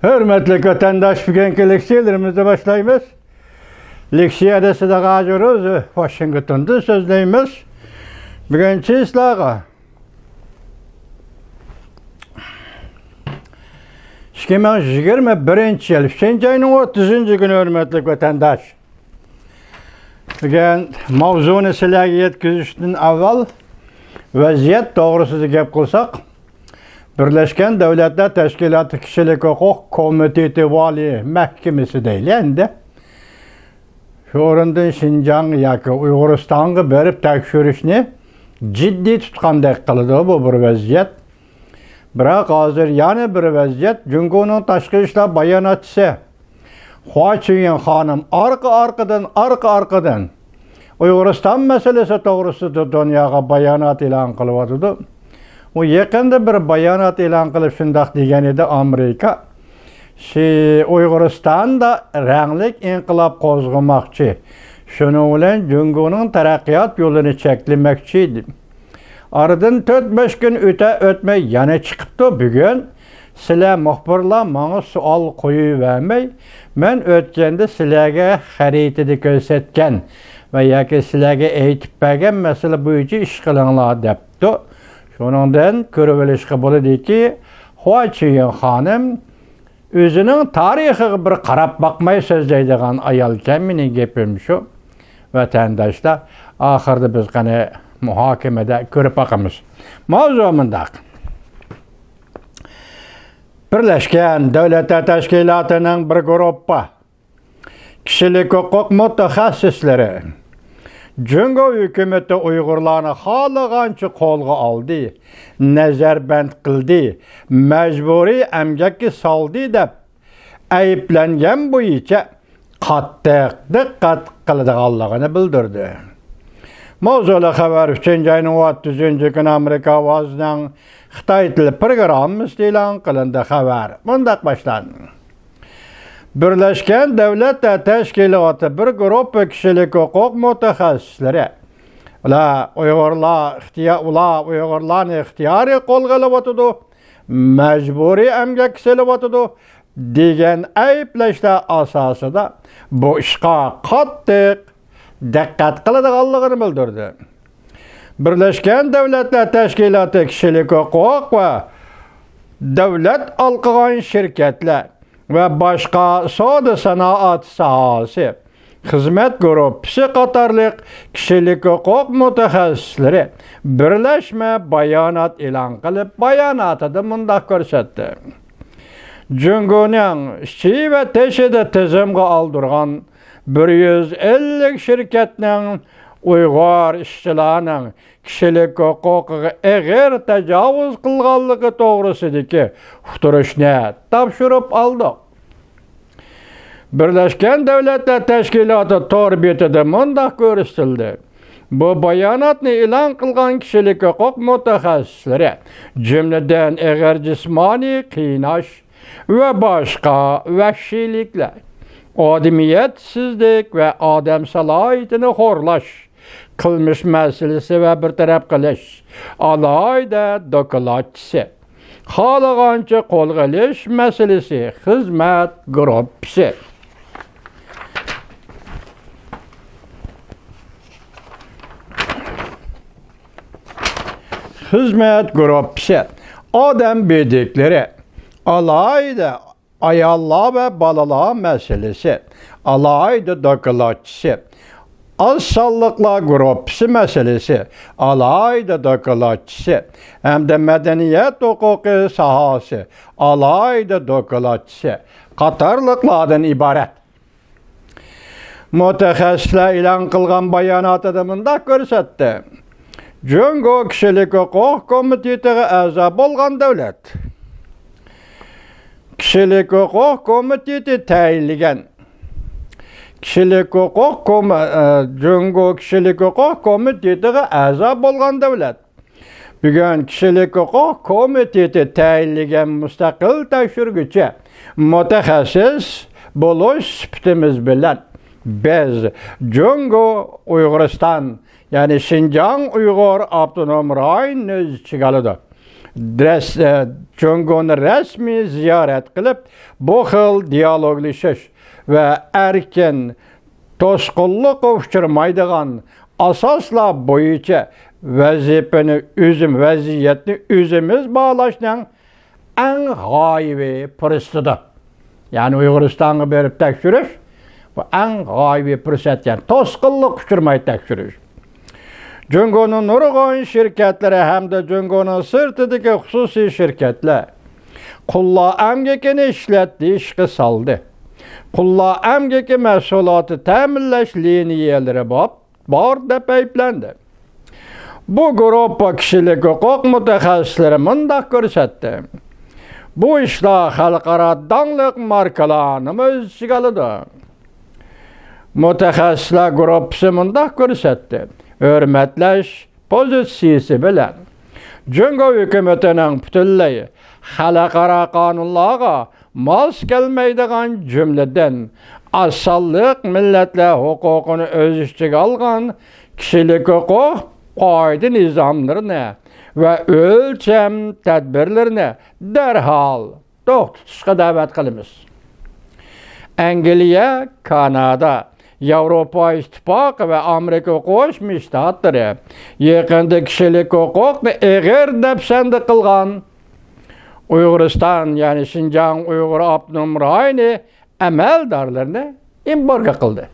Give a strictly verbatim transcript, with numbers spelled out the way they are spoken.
ھۆرمەتلىك ۋەتەنداش، بۈگۈنكى لېكسىيەلىرىمىزنى باشلايمىز. لېكسىيەدە سىلەرگە ھازىر ئۆزى ۋاشىنگتوندىن سۆزلەيمىز. بۈگۈن چىسلاغا ئىككى مىڭ يىگىرمە بىرىنچى يىل، ئۈچىنچى ئاينىڭ ئوتتۇزىنچى كۈنى، ھۆرمەتلىك ۋەتەنداش. بۈگۈن ماۋزۇنى سىلەرگە يەتكۈزۈشتىن ئاۋۋال ۋەزىيەت توغرىسىدا گەپ قىلساق، بىرلەشكەن دۆلەتلەر تەشكىلاتى كىشىلىك ھوقۇق كومىتېتى ۋالىي مەھكىمىسى دەيلى ئەمدى، شۇ ئورۇندىن شىنجاڭ ياكى ئۇيغۇرىستانغا بېرىپ تەكشۈرۈشنى جىددىي تۇتقاندەك قىلىدۇ بۇ بىر ۋەزىيەت. بىراق ھازىر يەنە بىر ۋەزىيەت، جۇڭگونىڭ تاشقى ئىشلار باياناتچىسى خۇا چۈيىڭ خانىم ئارقا-ئارقىدىن، ئارقا-ئارقىدىن ئۇيغۇرىستان مەسىلىسى توغرىسىدا دۇنياغا بايانات ئېلان قىلىۋاتىدۇ. ئۇ يېقىندا بىر بايانات ئېلان قىلىپ شۇنداق دېگەن ئىدى، ئامېرىكا شى-، ئۇيغۇرىستاندا رەڭلىك ئىنقىلاب قوزغىماقچى، شۇنىڭ بىلەن جۇڭگونىڭ تەرەققىيات يولىنى چەكلىمەكچى، دېدى. ئارىدىن تۆت-بەش كۈن ئۆتە-ئۆتمەي يەنە چىقىپتۇ. بۈگۈن سىلەر مۇخبىرلار ماڭا سوئال قويۇۋەرمەي، مەن ئۆتكەندە سىلەرگە خەرىتىدە كۆرسەتكەن ۋە ياكى سىلەرگە ئېيتىپ بەرگەن مەسىلە بويىچە ئىش قىلىڭلار، دەپتۇ. شۇنىڭدىن كۆرۈۋېلىشقا بولىدۇكى، خۇا چۈيىڭ خانىم ئۆزىنىڭ تارىخىغا بىر قاراپ باقماي سۆزلەيدىغان ئايالكەن، مېنىڭ گېپىم شۇ. ۋەتەنداشلار، ئاخىرىدا بىز قېنى مۇھاكىمىدە كۆرۈپ باقىمىز. ماۋزۇ مۇنداق. بىرلەشكەن دۆلەتلەر تەشكىلاتىنىڭ بىر گۇرۇپپا كىشىلىك ھوقۇق مۇتەخەسسىسلىرى جۇڭگو ھۆكۈمىتى ئۇيغۇرلارنى خالىغانچە قولغا ئالدى، نەزەربەند قىلدى، مەجبۇرىي ئەمگەككە سالدى دەپ ئەيىبلەنگەن بويىچە قاتتىق دىققەت قىلىدىغانلىقىنى بىلدۈردى. ماۋزۇلۇق خەۋەر ئۈچىنچى ئاينىڭ ئوتتۇزىنچى كۈنى ئامېرىكا ئاۋازىنىڭ خىتاي تىلى پروگراممىسىدا ئېلان قىلىندى. خەۋەر مۇنداق باشلاندى. بىرلەشكەن دۆلەتلەر تەشكىلاتى بىر گۇرۇپپا كىشىلىك ھوقۇق مۇتەخەسسىسلىرى، ئۇلار ئۇيغۇرلار ئىختىيا-، ئۇلار ئۇيغۇرلارنى ئىختىيارىي قولغا ئېلىۋاتىدۇ، مەجبۇرىي ئەمگەككە سېلىۋاتىدۇ دېگەن ئەيىبلەشلەر ئاساسىدا بۇ ئىشقا قاتتىق دىققەت قىلىدىغانلىقىنى بىلدۈردى. بىرلەشكەن دۆلەتلەر تەشكىلاتى كىشىلىك ھوقۇق ۋە دۆلەت ھالقىغان شىركەتلەر ۋە باشقا سودا سانائەت ساھەسى خىزمەت گۇرۇپپىسى قاتارلىق كىشىلىك ھوقۇق مۇتەخەسسىسلىرى بىرلەشمە بايانات ئېلان قىلىپ، باياناتىدا مۇنداق كۆرسەتتى: جۇڭگونىڭ ئىچى ۋە تېشىدا تىزىمغا ئالدۇرغان بىر يۈز ئەللىك شىركەتنىڭ ئۇيغۇر ئىشچىلارنىڭ كىشىلىك ھوقۇقىغا ئېغىر تاجاۋۇز قىلغانلىقى توغرىسىدىكى ئۇقتۇرۇشنى تاپشۇرۇپ ئالدۇق. بىرلەشكەن دۆلەتلەر تەشكىلاتى تور بېتىدە مۇنداق كۆرسىتىلدى: بۇ باياناتنى ئېلان قىلغان كىشىلىك ھوقۇق مۇتەخەسسىسلىرى، جۈملىدىن ئېغىر جىسمانىي قىيناش ۋە باشقا ۋەھشىيلىكلەر، ئادىمىيەتسىزلىك ۋە ئادەم سالاھىيىتىنى خورلاش، قىلمىش مەسىلىسى ۋە بىر تەرەپ قىلىش ئالاھىدە دوكلاتچىسى، خالىغانچە قولغا ئېلىش مەسىلىسى خىزمەت گۇرۇپپىسى، خىزمەت گۇرۇپپىسى، ئادەم بېدىكلىرى، ئالاھىدە ئاياللار ۋە بالىلار مەسىلىسى، ئالاھىدە دوكلاتچىسى، ئاز سانلىقلار گۇرۇپپىسى مەسىلىسى، ئالاھىدە دوكلاتچىسى ھەمدە مەدەنىيەت ھوقۇقى ساھەسى، ئالاھىدە دوكلاتچىسى قاتارلىقلاردىن ئىبارەت. مۇتەخەسسىسلەر ئېلان قىلغان باياناتىدا مۇنداق كۆرسەتتى: جۇڭگو كىشىلىك ھوقۇق كومىتېتىغا ئەزا بولغان دۆلەت. كىشىلىك ھوقۇق كومىتېتى تەيىنلىگەن. كىشىلىك ھوقۇق كوم-، ئە، جۇڭگو كىشىلىك ھوقۇق كومىتېتىغا ئەزا بولغان دۆلەت. بۈگۈن كىشىلىك ھوقۇق كومىتېتى تەيىنلىگەن مۇستەقىل تەكشۈرگۈچى مۇتەخەسسىس بولۇش سۈپىتىمىز بىلەن، بىز جۇڭگو ئۇيغۇرىستان، يەنى شىنجاڭ ئۇيغۇر ئاپتونوم رايونىنى ئۆز ئىچىگە ئالىدۇ. رەس-، ئە، جۇڭگونى رەسمىي زىيارەت قىلىپ، بۇ خىل دىيالوگلىشىش ۋە ئەركىن توسقۇنلۇققا ئۇچرىمايدىغان ئاساسلار بويىچە ۋەزىپىنى ئۆزۈم، ۋەزىيەتنى ئۆزىمىز باھالاشنىڭ ئەڭ غايىۋى پۇرسىتىدۇر. يەنى ئۇيغۇرىستانغا بېرىپ تەكشۈرۈش، بۇ ئەڭ غايىۋى پۇرسەت، يەنى توسقۇنلۇققا ئۇچرىماي تەكشۈرۈش. جۇڭگونىڭ نۇرغۇن شىركەتلىرى ھەمدە جۇڭگونىڭ سىرتىدىكى خۇسۇسىي شىركەتلەر قۇللار ئەمگىكىنى ئىشلەتتى، ئىشقا سالدى. قۇللار ئەمگىكى مەھسۇلاتى تەمىنلەش لىنىيەلىرى بار، بار دەپ ئەيىبلەندى. بۇ گۇرۇپپا كىشىلىك ھوقۇق مۇتەخەسسىسلىرى مۇنداق كۆرسەتتى: بۇ ئىشلار خەلقئارا داڭلىق ماركىلارنىمۇ ئۆز ئىچىگە ئالىدۇ. مۇتەخەسسىسلەر گۇرۇپپىسى مۇنداق كۆرسەتتى: ھۆرمەتلەش پوزىتسىيىسى بىلەن جۇڭگو ھۆكۈمىتىنىڭ پۈتۈنلەي خەلقئارا قانۇنلارغا ماس كەلمەيدىغان، جۈملىدىن، ئاز سانلىق مىللەتلەر ھوقۇقىنى ئۆز ئىچىگە ئالغان كىشىلىك ھوقۇق قائىدە نىزاملىرىنى ۋە ئۆلچەم تەدبىرلىرىنى دەرھال توختىتىشقا دەۋەت قىلىمىز. ئەنگلىيە، كانادا، ياۋروپا ئىتتىپاقى ۋە ئامېرىكا قوشما شتاتلىرى يېقىندا كىشىلىك ھوقۇقنى ئېغىر دەپسەندە قىلغان ئۇيغۇرىستان، يەنى شىنجاڭ ئۇيغۇر ئاپتونوم رايونى ئەمەلدارلىرىنى ئېمبارگو قىلدى.